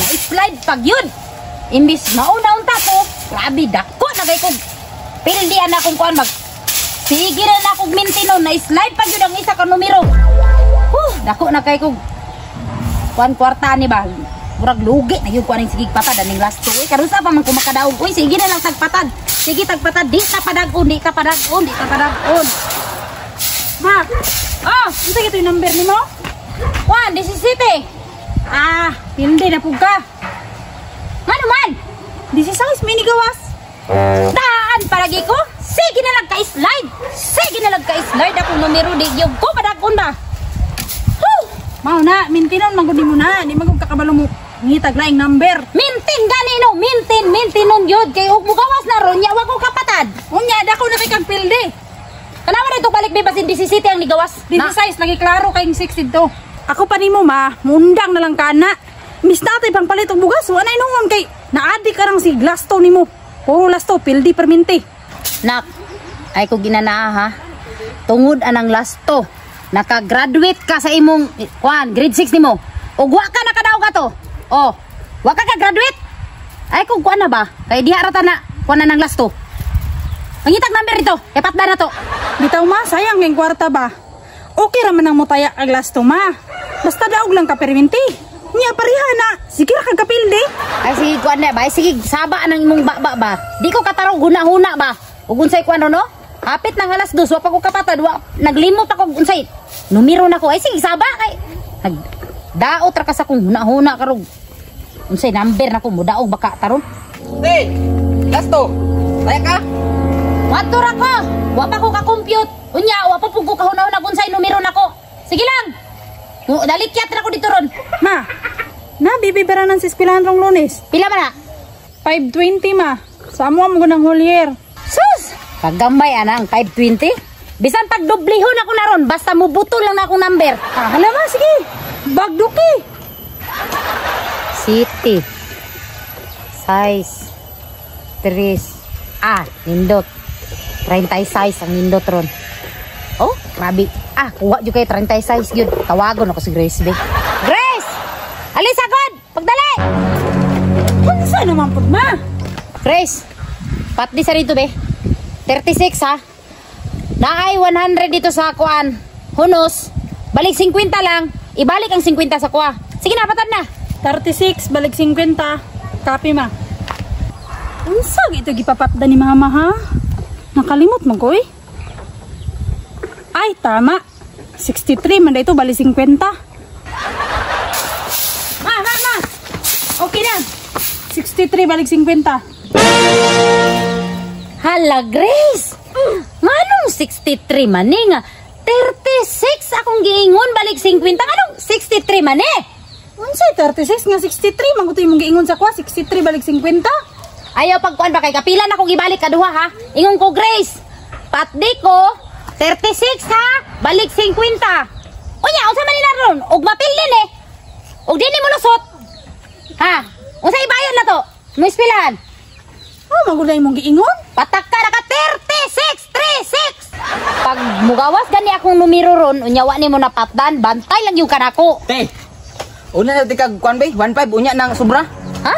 Na-slide pag yun. Imbis mauna unta ko, grabe dako na kay kog pildi ana akong kuan mag. Sige na na akong mintinon, na-slide pag yun ang isa ka numero. Huh, dako na kay kog kuan kwarta ni ba. Murag lugi na yun kuan sige patad aning last two. Uy, karon sa pa man ko makadaog. Uy, sige na lang tagpatad. Sige tagpatad, di ta padag-on, di ta padag-on, di ta padag-on. Ma, Oh, unsa gito yung number nimo? Kuan, this is city. Ah, hindi na pug ka. Ngano man? This is size mini gawas. Daan palagi ko. Sige na lang ka-slide. Sige na lang ka-slide akong numero di yung ko padag-on ba. Huh! Mao na, mintinon man gud nimo na, di man gud kakabalo mo ngitag laing number. Mintin gani no, mintin, mintin nun yun. Kay ug mugawas na ron, yawa ko kapatad. Unya dako na kay kag pilde. Kanawa na ito balik ba basin DC City ang nigawas. This is size lagi klaro kay 6 dito. Ako pa nimo ma, mundang na lang kana. Miss natay pang palit og bugas, wa na inuon kay naadi ka rang si Glasto nimo. Puro lasto pildi perminti. Nak, ay ko ginanaa ha. Tungod anang lasto. Nakagraduate ka sa imong kuan, grade 6 nimo. Ug wa ka nakadaog ato. Oh, wa ka ka-graduate. Ay kung kuan na ba? Kay diha ra ta na kuan na ng lasto. Pangitag number dito. Ipatda na to. Bitaw ma, sayang kay kwarta ba. Okay ra man ang mutaya ang lasto ma. Basta daog lang ka perminti. Nya pareha na, sige ra kag kapildi. Ay sige kuan na ba? Ay sige saba nang imong baba ba. Di ko katarong huna-huna ba. Ug unsay kuan no? Hapit nang alas 2, wa pa ko kapatad, wa naglimot ako unsay numero na ko. Ay sige saba kay nag daot ra ka sa kong huna-huna karog. Unsay number na ko mudaog baka taron. Te, lasto. Taya ka? Wadto ra ko. Wa pa ko ka-compute. Unya wa pa pud ko kahuna-huna kung unsay numero nako. Sige lang. Mo dalikyat ra ko dito ron. Ma, na bibibiranan sa eskwelahan rong Lunes. Pila man na? 520 ma. Sa amo mo ng whole year. Sus! Pagambay anang 520. Bisan pag doblihon ako na ron, basta mubuto lang na akong number. Ah, hala ma, sige. Bagduki. City. Size. Tres. Ah, nindot. 36 ang nindot ron. Oh, grabe. Ah, kuha jud kay 36 yun. Tawagon ako si Grace, be. Grace! Alis agad! Pagdali! Unsa naman pud ma? Grace, patdi sa rito, be. 36, ha? Naay 100 dito sa kuan. Hunos. Balik 50 lang. Ibalik ang 50 sa kuha. Sige na, patad na. 36 balik 50. Copy ma. Unsa ito gipapatda ni mama ha? Nakalimot man ko eh. Ay, tama. 63 man ito balik 50. Ma, ma, ma. Okay na. 63 balik 50. Hala, Grace! Nganong 63 man eh nga? 36 akong giingon balik 50. Nganong 63 man eh? Unsay 36 nga 63 man kutoy imong giingon sa kwa 63 balik 50. Ayaw pagkuan ba kay kapila na kong ibalik kaduha ha? Ingon ko Grace. Patdi ko 36 ha, balik 50. Unya, unsa man nila ron? Og mapilin eh. Og dili mo lusot. Ha? Unsa ibayon na to? Mo ispilahan. Oh, magulay imong giingon. Patak ka na ka 36 36. Pag mugawas gani akong numero ron, unya wa nimo napatdan, bantay lang yung kanako. Te. Una na ti kag kuan bay, 15 unya nang sobra. Ha?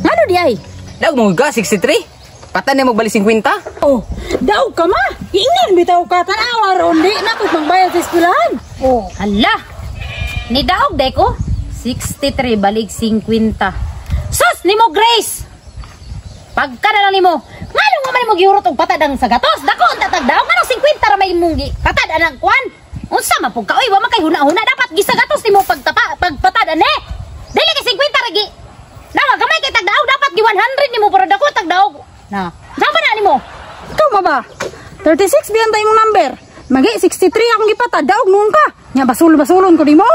Ngano di ay? Daog mo ka 63. Patan na mo balik 50. Oh, daw ka ma. Iingnan bitaw ka tanawa ron di na ko magbayad sa eskwelahan. Oh, hala. Ni daog day ko. 63 balik 50. Sus nimo Grace. Pagka na lang nimo. Ngano nga man nimo gihurot og patad ang sagatos? Dako ang tatag daog ngano 50 ra may imong gi patad anang kwan. Unsa man pud ka oy, wa man kay huna-huna dapat gisagatos nimo pagtapa pagpatad ane. Dili kay 50 ra gi. Nawa gamay kay tagdaog dapat gi 100 nimo para dako tagdaog. Na. Unsa ba na nimo? Ikaw ma ba? 36 biyan tayo mong number. Magi 63 akong gipatad daog noon ka. Nya basul-basulon ko nimo.